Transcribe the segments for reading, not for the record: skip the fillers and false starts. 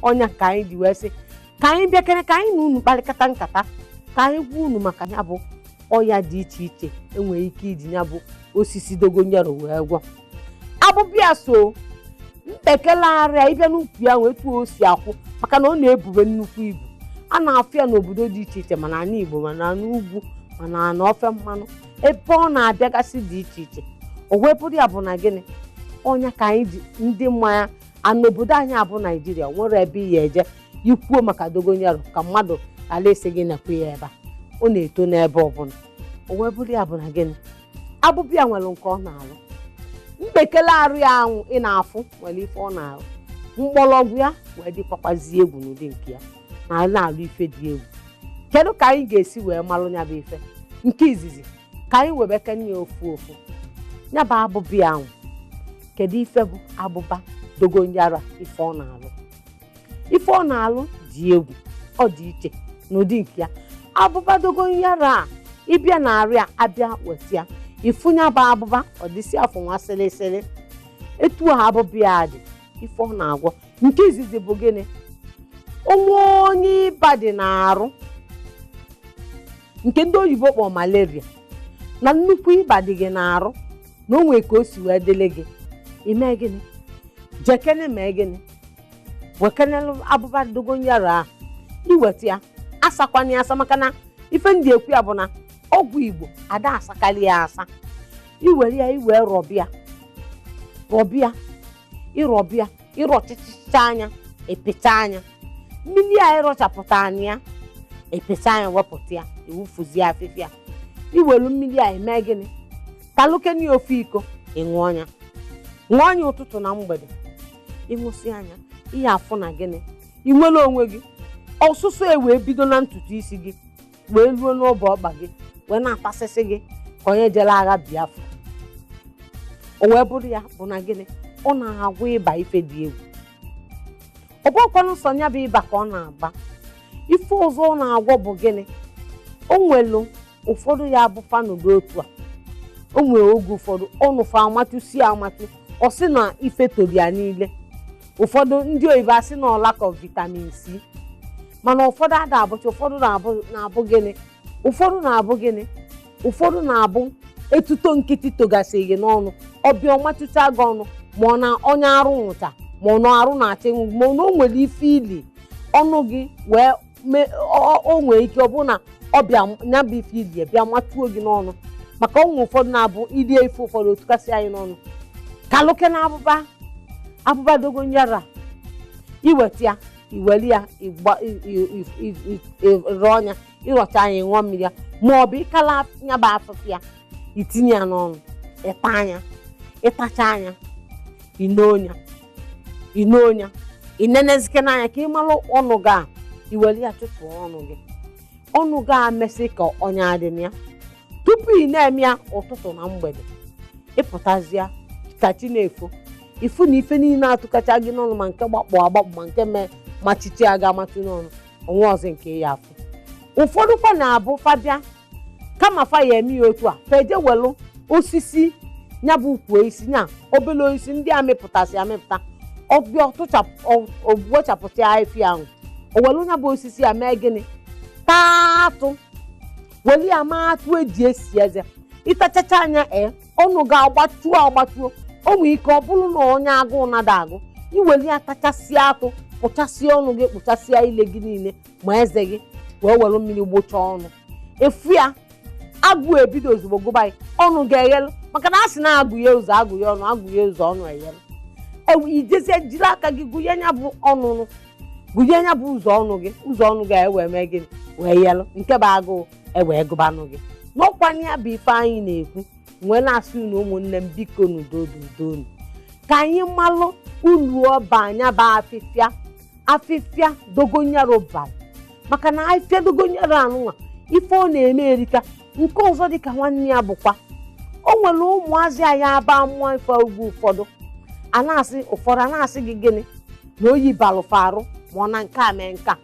Ọnya ka anyị ji wee sị ka anyị bịakere ka anyị na unu kparịkọta nkata, ka anyị gwa unu maka ya bụ ọya dị iche iche enwere ike iji ya bụ osisi dogonyaro wee gwọ. Abụbịa so mkpekele arịa ịbịa n'ukwu ya wee tuo o si akwụ, maka na ọ na-ebube nnukwu ibu. A na-afụ ya n'obodo dị iche iche, mana ala Igbo, mana n'ugwu, mana na ofe mmanụ, ebe ọ na-abịagasị dị iche iche. O wee bụrụ ya bụ na gịnị, ọnya ka anyị ji ndị mmanya ana obodo anyị abụ Naijiria nwere ebe iyi eje ikwuo maka dogonyaro ka mmadụ ghara esi gị nakwa ya ebe a. Ọ na-eto n'ebe ọbụla. O wee bụrụ ya bụ na gịnị, abụbịa nwere nke ọ na-alụ. Mkpekele arụ ya anwụ ị na-afụ nwere ife ọ na-arụ. Mgbọrọgwụ ya wee dịkwakwazi egwu n'ụdị nke ya na na-alụ ife dị egwu. Kedu ka anyị ga-esi wee malụ ya bụ ife? Nke izizi, ka anyị webekene ya ofu ofu, ya bụ abụbịa anwụ. Kedu ife bụ abụba dogonyaro? Ife ọ na-alụ, ife ọ na-alụ dị egwu, ọ dị iche n'ụdị nke ya. Abụba dogonyaro a, ịbịa na arịa abịa weta ya, ịfụnya bụ abụba, ọ dịsị afọ nwa sịrịsịrị etu a. Abụba ya dị, ife ọ na-agwọ nke izizi bụ gịnị? Onwe onye ịba dị na-arụ, nke ndị oyibo kpọrọ malaria, na nnukwu ịba dị gị na-arụ, na o nwee ka o si wee dịrị gị, ime gịnị? Jekene mee gịnị? Wekenelụ abụba dogonyaro ahụ, iweta ya, asakwana ya asa, maka na ife ndị ekwu ya bụ na ọgwụ Igbo ada asakarị ya asa. Iwere ya, iwee rọbịa rọbịa, ịrọbịa, ịrọchichicha anya, epịcha anya mmiri a ịrọchapụta anya ya, epịcha anya, wepụta ya, iwufuzie afịfịa. Iwelu mmiri a, eme gịnị? Kalụkeni ofu iko, ịṅụọ ya, ṅụọ anya ụtụtụ na mgbede. Ịṅụsị anya, ihe afụ na gịnị? Ị nwere onwe gị. Ọsụsọ e wee bido na ntutu isi gị wee ruo n'ọbụ ọkpa gị, wee na-atasịsị gị ka onye jere agha Biafra. O wee bụrụ ya bụ na gịnị, ọ na-agwọ ịba ife dị egwu. Ọ bụrụkwanụ sọ ya bụ ịba ka ọ na-agba. Ife ọzọ ọ na-agwọ bụ gịnị? O nwelu ụfọdụ ya bụ fanụdo otu a, o nwere oge ụfọdụ ọnụfa amatụ si amatụ, ọ sị na ife tori ya niile. Ụfọdụ ndị oyibo asị na ọ lack of vitamin C, mana ụfọdụ ada abụcha. Ụfọdụ na-abụ gịnị? Ụfọdụ na-abụ gịnị? Ụfọdụ na-abụ etuto nkịtị togasị gị n'ọnụ, ọbịa ọmatụcha gị ọnụ, ma ọ na onye arụ nwụcha, ma ọ na arụ na-achọ ịnwụ, ma ọ na o nwere ife ili ọnụ gị wee mee. O nwere ike ọ bụ na ọbịa ya bụ ife ili bịa matuo gị n'ọnụ, maka ọnwụ. Ụfọdụ na-abụ irie ife ụfọdụ, otukasị anyị n'ọnụ. Kalụke na abụba dogonyaro, iweta ya, iwere ya ịrọ ọnya, ịrọcha anya, ṅụọ mmiri ya, ma ọ bụ ịkala ya bụ afụfụ ya, itinye ya n'ọnụ, ịta anya, ịtacha anya, inonya inonya, inenezike n'anya ka ị mara ọnụ gị a. Iwere ya tụtụọ ọnụ gị, ọnụ gị a mesị ka ọnya dị na ya. Tupu ị na-eme ya ụtụtụ na mgbede, ịpụtazịa ka chi na-efo, ifu na ife niile atụkacha gị n'ọnụ, ma nke gbakpọ agbakpọ, ma nke mee machichi aga amatụ n'ọnụ onwe ọzọ nke ya afụ. Ụfọdụ kwa na-abụ fabịa kama fa ya eme ya otu a, fa eje welụ osisi ya bụ ukwu osisi nya, obele osisi ndị a mịpụtasị amịpụta, ọbịa wechapụta ya ahịfịa ahụ, o welu ya bụ osisi ya mee gịnị? Taa atụ, welu ya maa atụ eji esi eze. Ịtachacha anya, ee, ọnụ ga-agbatuo agbatuo. O nwere ike ọ bụrụ na onye agụụ nada agụ, iwelu ya tachasịa atụ, kpụchasịa ọnụ gị, kpụchasịa ile gị niile ma eze gị, wee were mmiri gbochaa ọnụ efu ya, agụụ ebido ozugbo gụba gị, ọnụ ga-eghelu, maka na a sị na agụ ya ụzọ, agụ ya ọnụ, agụ ya ụzọ, ọnụ eghelu. Ijezie jiri aka gị gụnye ya bụ ọnụnụ, gụnye ya bụ ụzọ ọnụ gị, ụzọ ọnụ gị ewee mee gịnị? Wee yelụ, nke bụ agụụ ewee gụbanụ gị. N'ọkwanye ya bụ ife anyị na-ekwu, nwee na-asị unu, ụmụnne m, biko, n'udo dudonu, ka anyị malụ ulu ọba anya bụ afịfịa, afịfịa dogonyaro bara, maka na afịfịa dogonyaro anụnwa, ife ọ na-eme erika. Nke ọzọ dịka nwanne ya bụkwa, o nwere ụmụazị anyị aba mmụọ ife ugwu ụfọdụ a na-asị, ụfọdụ a na-asị gị gịnị, na oyi balụfa arụ, ma ọ na nke a mee nke a.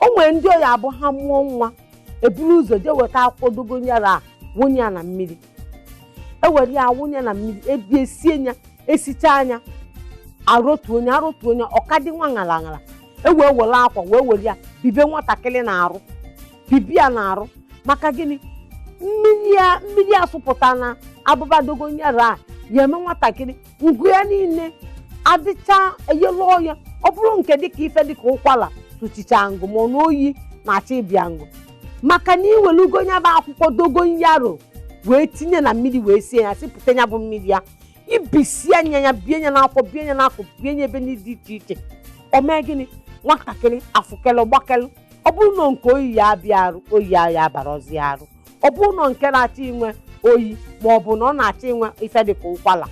O nwere ndị oyi abụ ha mụọ nwa, eburu ụzọ jee weta akwụkwọ dogonyaro a, wụnye ya na mmiri, ewere ya wụnye na mmiri, ebie sie ya, esicha anya, arotu onye arotu onye, ọka dị nwa ṅara ṅara. E wee were akwa wee were ya bibe nwatakịrị na-arụ, bibi ya na-arụ. Maka gịnị? Mmiri asụpụta na abụba dogonyaro a ya eme nwatakịrị ngụ ya niile adịcha eyelu ọya. Ọ bụrụ nke dịka ife dịka ụkwara tụchicha ngụ, ma ọ na oyi na-achọ ịbịa ngụ, maka na iwelugo ya bụ akwụkwọ dogonyaro wee tinye na mmiri wee sie ya, sipụta ya bụ mmiri ya, ibisie anya ya, bie ya n'afọ, bie ya n'akụ, bie ya ebe dị iche iche. O mee gịnị? Nwatakịrị afụkelụ gbakelụ. Ọ bụrụ na nke oyi ya abịa arụ, oyi ya abarọzi arụ. Ọ bụrụ na nke na-achọ inwe oyi, ma ọ bụ na ọ na-achọ inwe ife dịka ụkwara,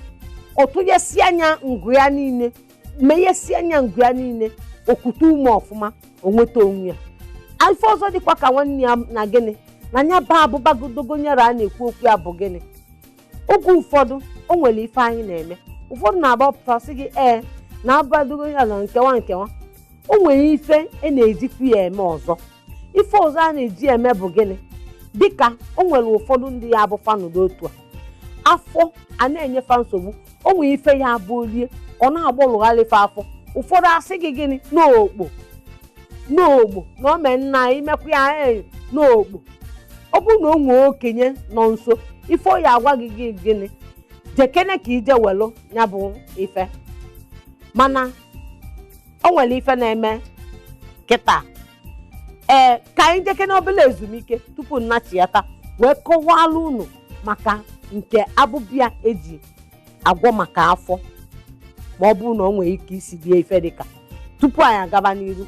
ọ tụnyesi anya ngụ ya niile, meghesi anya ngụ ya niile, okute ume ọfụma, o nweta onwe ya. Ife ọzọ dịkwa ka nwanne ya na gịnị na anya ba abụba dogonyaro a na-ekwu okwu ya bụ gịnị? Oge ụfọdụ o nwere ife anyị na-eme, ụfọdụ na-agbapụta sị gị ee na abụba dogonyaro na nkewa nkewa. O nwere ife e na-ejikwa ya eme ọzọ. Ife ọzọ a na-eji eme bụ gịnị? Dịka o nwere ụfọdụ ndị ya bụ fanụdo otu a afọ a na-enyefa nsogbu, o nwere ife ya abụ rie, ọ na-agbọlụgharịfe afọ. Ụfọdụ asị gị gịnị? N'okpo, n'ogbo na o mee nna imekwa ya ee n'ogbo. Ọ bụrụ na o nwee okenye nọ nso, ife ọ ya agwa gị gị gịnị? Jekene ka ije welụ ya bụ ife. Mana o nwere ife na-eme kịta. Ee, ka anyị jekene obele ezumike tupu nnachiata wee kọwalụ unu maka nke abụbịa eji agwọ maka afọ, ma ọ bụrụ na ọ nwere ike isi rie ife dịka tupu anyị agaba n'iru.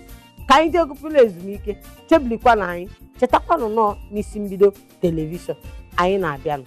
Ka anyị jee gụpụrụ ezumike, chebilikwa na anyị chetakwanụ nọọ n'isi mbido telivishọn anyị na-abịanụ.